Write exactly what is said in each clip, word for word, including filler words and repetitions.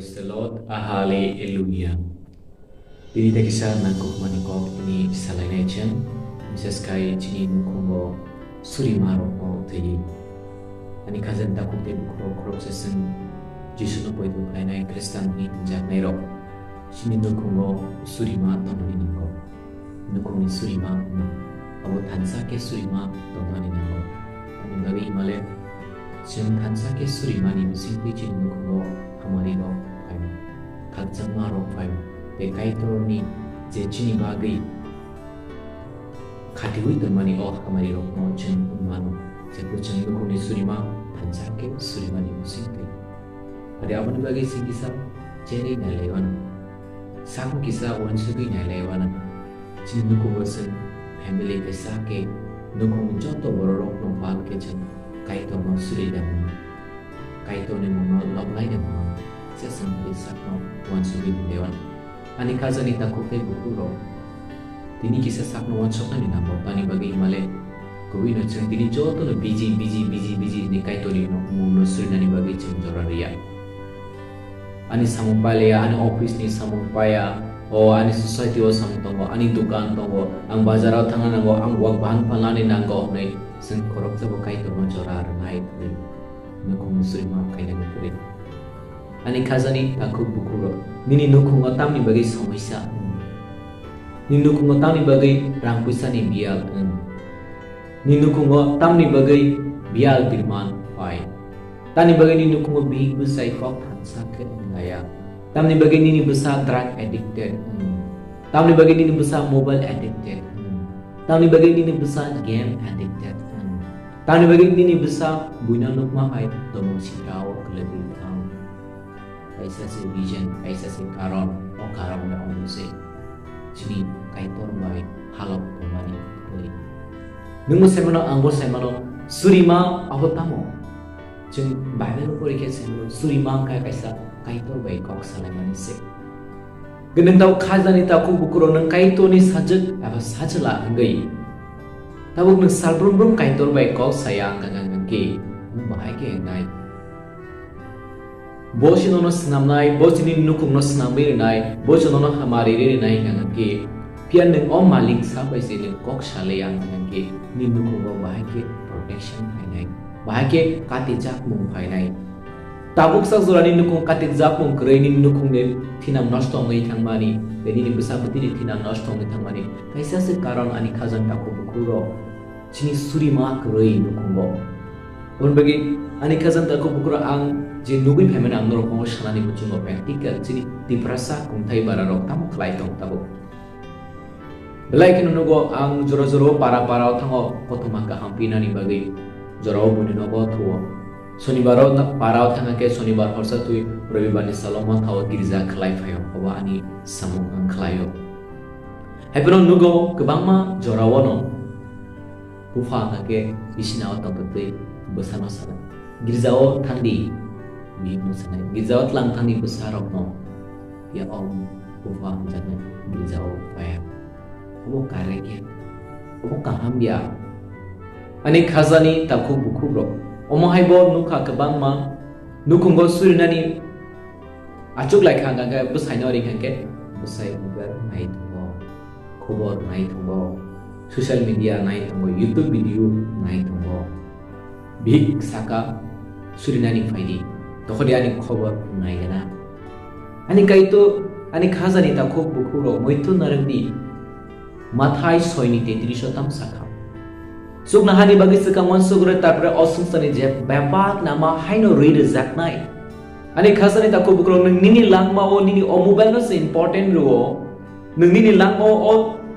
Praise the Lord. Hallelujah. Tini tekisa nangkukmani kok tini salainai chwng, bises khai chini nukhungo surima rokno thwiwi. Ani khajani takhuk tei bukhuk rok khoroksa chwng Jisuno poito khlainai Khristanni hwnjaknai rok. Chini nukhungo surima tongmani nango. Nukhungni surima wngno abo thansa khe surima tongmani nango. Tamni bagwi himale chwng thansa khe surimani bisingtwi chini nukhungo hamari rok phaio, khakchangma rok phaio, tei Kaitorni je chini bagwi khatiwi tongmani o hamari rokno chwng wng mano. Jephru chwng nukhungni surima thansa khe surimani bisingtwi. Ade aboni bagwi chwng kisa cherwi nailaiwano. Sakno kisa uansugwi nailaiwano. Chini nukhungo chwng family kisa khe nukhungni joto bororokno pal khe chwng Kaitorno suri da mano. Kaitorni mungno lob lai da mano. Se chwng bini sakno uansugwi nailaiwano. Ani khajani takhuk tei bukhuk rok. Tini kisa sakno uansuknani nango, tani bagwi himale kwbwino chwng tini jotono busy, busy, busy, busy hinwi Kaitorni mungno surinani bagwi chwng jora rwya. Ani samung pailaya, ani office ni samung paya, o ani society o samung tongo, ani dukan tongo, ang bazar o thangna nango, ang wak bahan phalnani nango hinwi chwng khoroksa bo Kaitorno jora rwnai hinwi nukhungni surima khainani kwrwi. Ani khajani takhuk bukhuk rok, nini nukhungo tamni bagwi somoisa wng? Nini nukhungo tamni bagwi rang puisani biyal wng? Nini nukhungo tamni bagwi biyal birman phai? Tamni bagwi nini nukhungo bihik bwsai kok thansa khe wnglaiya? Tamni bagwi nini bwsa drug addicted wng? Tamni bagwi nini bwsa mobile addicted wng? Tamni bagwi nini bwsa game addicted wng? Tamni bagwi nini bwsa buino nukma hai tomung sikrao kwlwgwi thang? Kaisa se reason, kaisa se karon, o karon le omo se chini Kaitor bai halok tongmani twi. Nwngbo saimano, angbo saimano, surima abo tamo? Chwng Bible pori khe saimano, surima wngkha kaisa Kaitor bai kok salaimani se. Gwnangtao khajani takhuk bukhuk rok nwng Kaitorni sajwk eba sajla wngwi tabuk nwng salbrum brum Kaitor bai kok saya wngkha, wngkha khe nwng bahai khe wngnai. Bo se nono swnamnai, bo chini nukhungno swnamwi rwnai, bo se nono hamari ri rwnai wngkha khe, phiya nwng o malik sa bai se nwng kok salai ang wngkha khe, nini nukhungo bahai khe protection phainai, bahai khe kati jakmung phainai. Tabuk sak jorani nukhung kati jakmung kwrwi nini nukhungni thinang nosto wngwi thangmani, tei nini bwsa bwtwini thinang nosto wngwi thangmani kaisa se karon ani khajani takhuk bukhuk rok. Chini surima kwrwi nukhungo. Aboni bagwi ani khajani takhuk bukhuk rok ang je nugwi phaimani ang norok omo sanani muchungo practical chini Tiprasa kungthai bara rok tamo khlai tong tabuk. Belai kheno nugo ang jora jora o para para o thango kothoma kaham pinani bagwi. Jora o buini nogo thuo. Sonibar o ta-, para o thangkha khe sonibar horsa twi robibar ni salo ma thao girja khlai phaio. Obo ani samung ang khlaio. Haiphano nugo kwbangma jorao no bupha hwnkha khe bisina o tongtwtwi bwsano sanai, "Girjao thangdi," hinwi bwsano sanai. Girjao tlang thangni bwsarokno ya o bupha hamjaknai girjao paya. Obo correct ya. Obo kaham ya. Ani khajani takhuk bukhuk rok. Omo hai bo nukha kwbangma nukhungo surinani achuk lai kha, hwnkha khe bwsaino ring kha khe bwsai mobile nai tongo, khobor nai tongo, social media nai tongo, YouTube video nai tongo. Bihik saka, "Surinani phaidi, tokhodi ani khobor nai gana." Ani Kaitor, ani khajani takhuk bukhuk rok muitu narwkdi. Mathai soi ni tetris o tamo sakha. Chuknohani bagwi swkang uansuk rw, tarpore o swngcharni je bebak nama haino rwi rwjaknai. Ani khajani takhuk bukhuk rok, nwng nini langma o nini o mobile no se important rwo. Nwng nini langma o o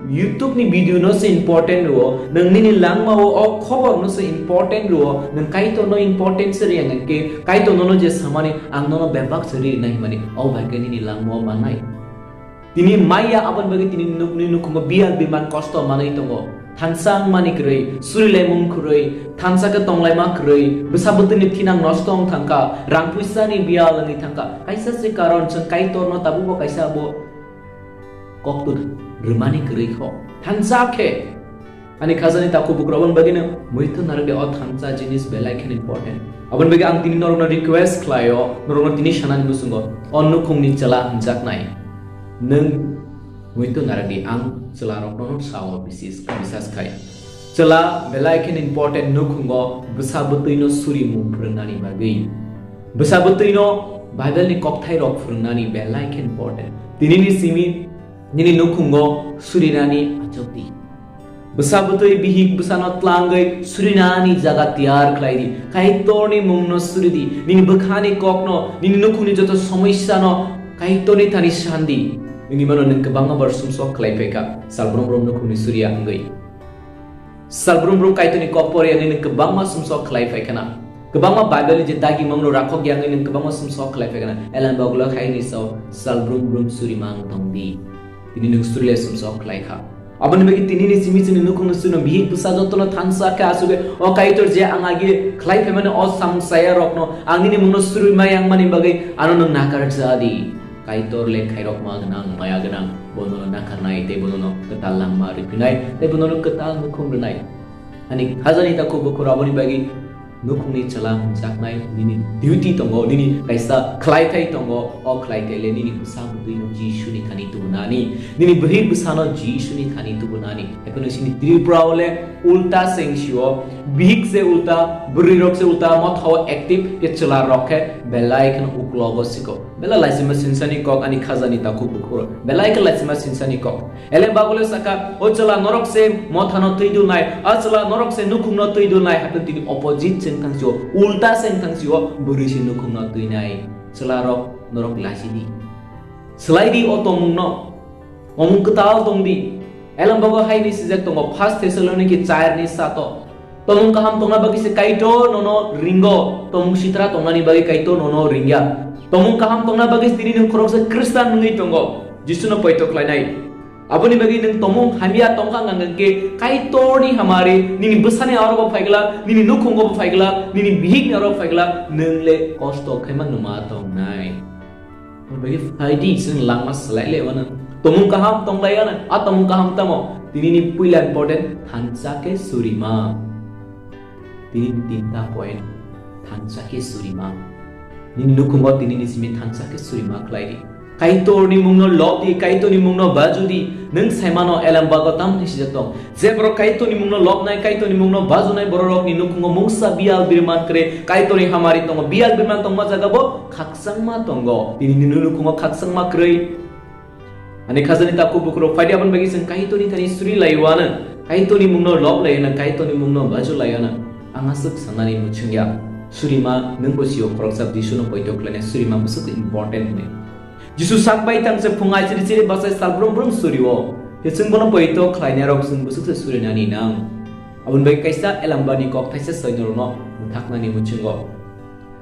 YouTube ni video no se important rwo. Nwng nini langma o o khobor no se important rwo. Nwng Kaitor no important se rwya hwnkhe Kaitor nono je samani ang nono bebak se rwi rwnai hwnmani o bai khe nini langma o mannai. Tini maya aboni bagwi tini nukni nukhungo biyal biman kosto manwi tongo. Thansa wngmani kwrwi, surilaimung kwrwi, thansa khe tonglaima kwrwi, bwsa bwtwini thinang nosto wng thangkha, rang puisani biyal wngwi thangkha. Kaisa se karon chwng Kaitorno tabukbo kaisa bo koktwr rwmani kwrwi kho. Thansa khe Ani khajani takhuk bukhuk, aboni bagwino muitu narwkdi o thansa jinis belai kheno important. Aboni bagwi ang tini norokno request khlaio, norokno tini sanani muchungo o nukhungni chwla hwnjaknai. Nwng muitu narwkdi, ang chwlarokno sao bisis-, bisas khai. Chwla belai kheno important nukhungo bwsa bwtwino surimung phwrwngnani bagwi. Bwsa bwtwino Bible ni kokthairok phwrwngnani belai kheno important. Tinini simi nini nukhungo surinani achukdi. Bwsa bwtwi bihik bwsano tlangwi surinani jaga tiyar khlaidi. Kaitorni mungno suridi. Nini bwkhani kokno, nini nukhungni joto somosyano Kaitorni thani sandi. Wngwi mano nwng kwbangma bar sumsok khlai phaikha, salbrum brum nukhungni suriya wngwi. Salbrum brum Kaitorni kok poriya wngwi nwng kwbangma sumsok khlai phaikhana. Kwbangma Bible ni je dagi mangno rakhok ya wngwi nwng kwbangma sumsok khlai phaikhana. Elem bagula khaini sao salbrum brum suri mang tongdi. Tini nwng surile sumsok khlai kha. Aboni bagwi tinini simi chini nukhungno suino bihik bwsa jotono thansa khe asugwi, o Kaitor je ang agi khlai phaimani o samsaya rokno ang nini mungno suri mai ang mani bagwi ano nwng nakar jadi. Kaitor le khairokma gwnang, maya gwnang, bonono nakarnai tei bonono kwtal langma rwphinai tei bonono kwtal nukhung rwnai. Ani khajani takhuk bukhuk, aboni bagwi nukhungni chwla hwnjaknai nini duty tongo, nini kaisa khlaithai tongo, o khlaithai le nini bwsa bwtwino Jisuni thani tubunani, nini bwrwi bwsano Jisuni thani tubunani. Haikhe nini Tripura o le ulta se wngsio, bihik se ulta, bwrwi rok se ulta, mothao active, khe chwla rok khe belai kheno uklogo siko. Belai laisima sinsani kok ani khajani takhuk bukhuk, belai khe laisima sinsani kok. Elem bagule saka, o chwla norok se mothano twi dulnai, a chwla norok se nukhungno twi dulnai, haikhe tini opposite se wngthang sio, ulta se wngthang sio, bwrwi se nukhungno twinai. Chwla rok norok laisidi. Swlaidi o tongmungno. Omung kwtal tongdi. Elem bago haini sijak tongo, First Thessaloniki char ni sato. Tomung kaham tongna bagwi se Kaitor nono ringo, tomung sitra tongnani bagwi Kaitor nono ringya. Tomung kaham tongna bagwi se tini nwng khoroksa Khristan wngwi tongo, Jisuno poito khlainai. Aboni bagwi nwng tomung hamya tongkha hwnkha hwnkhe Kaitorni hamari nini bwsani aro bo phaigwla, nini nukhungo bo phaigwla, nini bihikni aro bo phaigwla, nwng le kosto khaima numa tongnai. Aboni bagwi phaidi, chwng langma swlai le wano. Tomung kaham tong lai wano, a tomung kaham tamo? Tinini puila important, thansa khe surima. Tinini tinta point, thansa khe surima. Nini nukhungo tinini simi thansa khe surima khlai di. Kaitorni mungno lob di, Kaitorni mungno baju di. Nwng saimano elem bago tamni sijak tong. Je borok Kaitorni mungno lobnai, Kaitorni mungno bajunai bororokni nukhungo mungsa biyal birman kwrwi, Kaitorni hamari tongo, biyal birman tongma jaga bo khakchangma tongo. Tini nini nukhungo khakchangma kwrwi. Ani khajani takhuk bukhuk, phaidi aboni bagwi chwng Kaitorni thani suri laiwano, Kaitorni mungno lob laiwano, Kaitorni mungno baju laiwano. Ang aswk sanani muchungya, surima nwng bo sio khoroksa Jisuno poito khlainai, surima bwswk important hwnwi. Jisu sak bai tang se phung ai chiri chiri bachai sal brum brum suri o. Hichwng bono poito khlainai rok chwng bwswk se surinani nang. Aboni bai kaisa elambani kok thaisa soino rokno mwthaknani muchungo.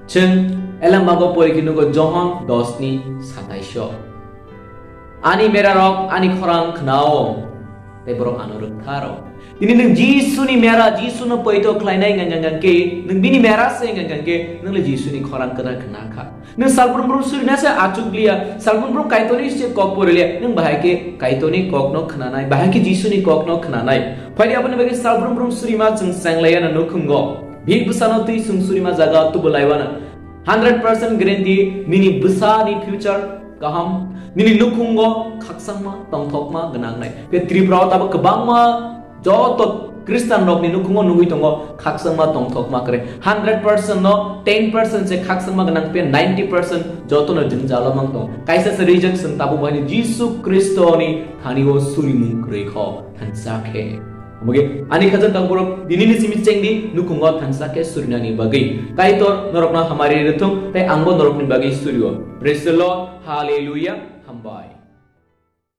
Chwng elamba go pori khe nugo Johon dos ni satais o. Ani mera rok ani khorang khnao. Tei borok ano rwktharo. Tini nwng Jisuni mera, Jisuno poito khlainai wngkha, wngkha khe, nwng bini mera se wngkha, wngkha khe, nwng le Jisuni khorang kwthar khna kha. Nwng salbrum brum surina se achuk liya, salbrum brum Kaitorni se kok pori liya, nwng bahai khe Kaitorni kokno khnanai, bahai khe Jisuni kokno khnanai. Phaidi aboni bagwi salbrum brum surima chwng cheng laiya na nukhungo. Bihik bwsano twi chwng surima jaga tubu laiwana. Hundred percent guarantee nini bwsani future kaham, nini nukhungo khakchangma tongthokma gwnangnai. Khe Tripura o tabuk kwbangma joto Khristian rokni nukhungo nugwi tongo khakchangma tongthokma kwrwi. Hundred percent no ten percent se khakchangma gwnang, phiya ninety percent jotono jwngjalo mang tongo. Kaisa se rejection tabuk bahai Jisu Khristoni thani o surimung kwrwi kho thansa khe. Omo khe ani khajak tang borok dinini simi chengdi nukhungo thansa khe surinani bagwi. Kaitor norokno hamari rwthung tei angbo norokni bagwi surio. Praise the Lord. Hallelujah. Hambai.